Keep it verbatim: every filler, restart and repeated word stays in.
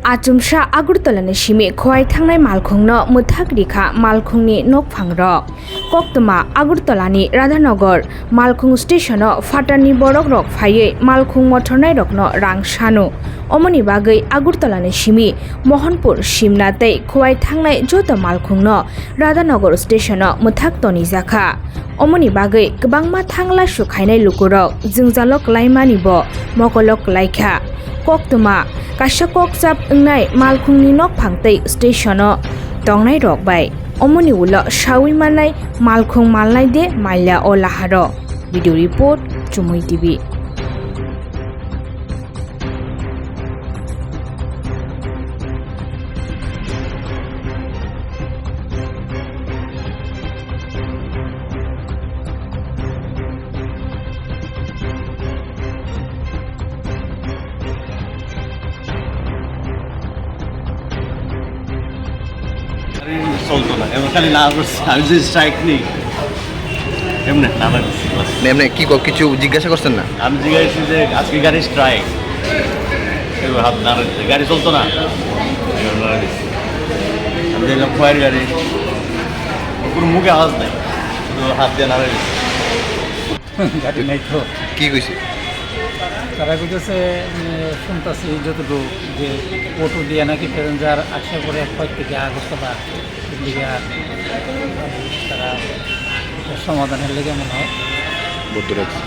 Achomsa Agartala ni simi Khowai thangnai malkhung no mwthak rikha malkhung ni nokphang rok. Koktwma Agartala ni Radhanagar malkhung station o phatar ni borok rok phaiwi malkhung mothornai rok no rang sanu. Omoni bagwi Agartala ni simi Mohanpur, Simna tei Khowai thangnai joto malkhung no Radhanagar station o mwthak tonijakha. Omoni bagwi kwbangma thangla sukhainai lukurok jwngjalo kwlaimani bo mokolo kwlaikha. Koktwma kaisa kokchap wngnai malkhungni nokphang tei station o tongnai rok bai. Omoni ulo sawi mannai malkhung malnai de maila o laharo. Video report, Chumui T V. চলতো না, এবার খালি না করছে, আমি যে স্ট্রাইক নেই, এমনি না করছি। এমনি কি ক-, কিছু জিজ্ঞাসা করছেন না? আমি জিজ্ঞাসা করছি যে আজকে গাড়ি স্ট্রাইক, এবার হাত নাড়া দিচ্ছে, গাড়ি চলতো না, এবার নাড়া দিচ্ছে। আমি দেখলাম খয়ের গাড়ি, কোনো মুখে আওয়াজ নাই, শুধু হাত দিয়ে নাড়া দিচ্ছে। গাড়ি নাই তো। কি কইছে? তারা কইতেছে, উম, শুনতাছি যতটুকু যে অটো দিয়ে নাকি প্যাসেঞ্জার আসার পরে এক কয়েক থেকে আগস্ট বা ইন্ডিয়া তারা সমাধানের লেগে মনে হয়। বদ্ধ রাখছে।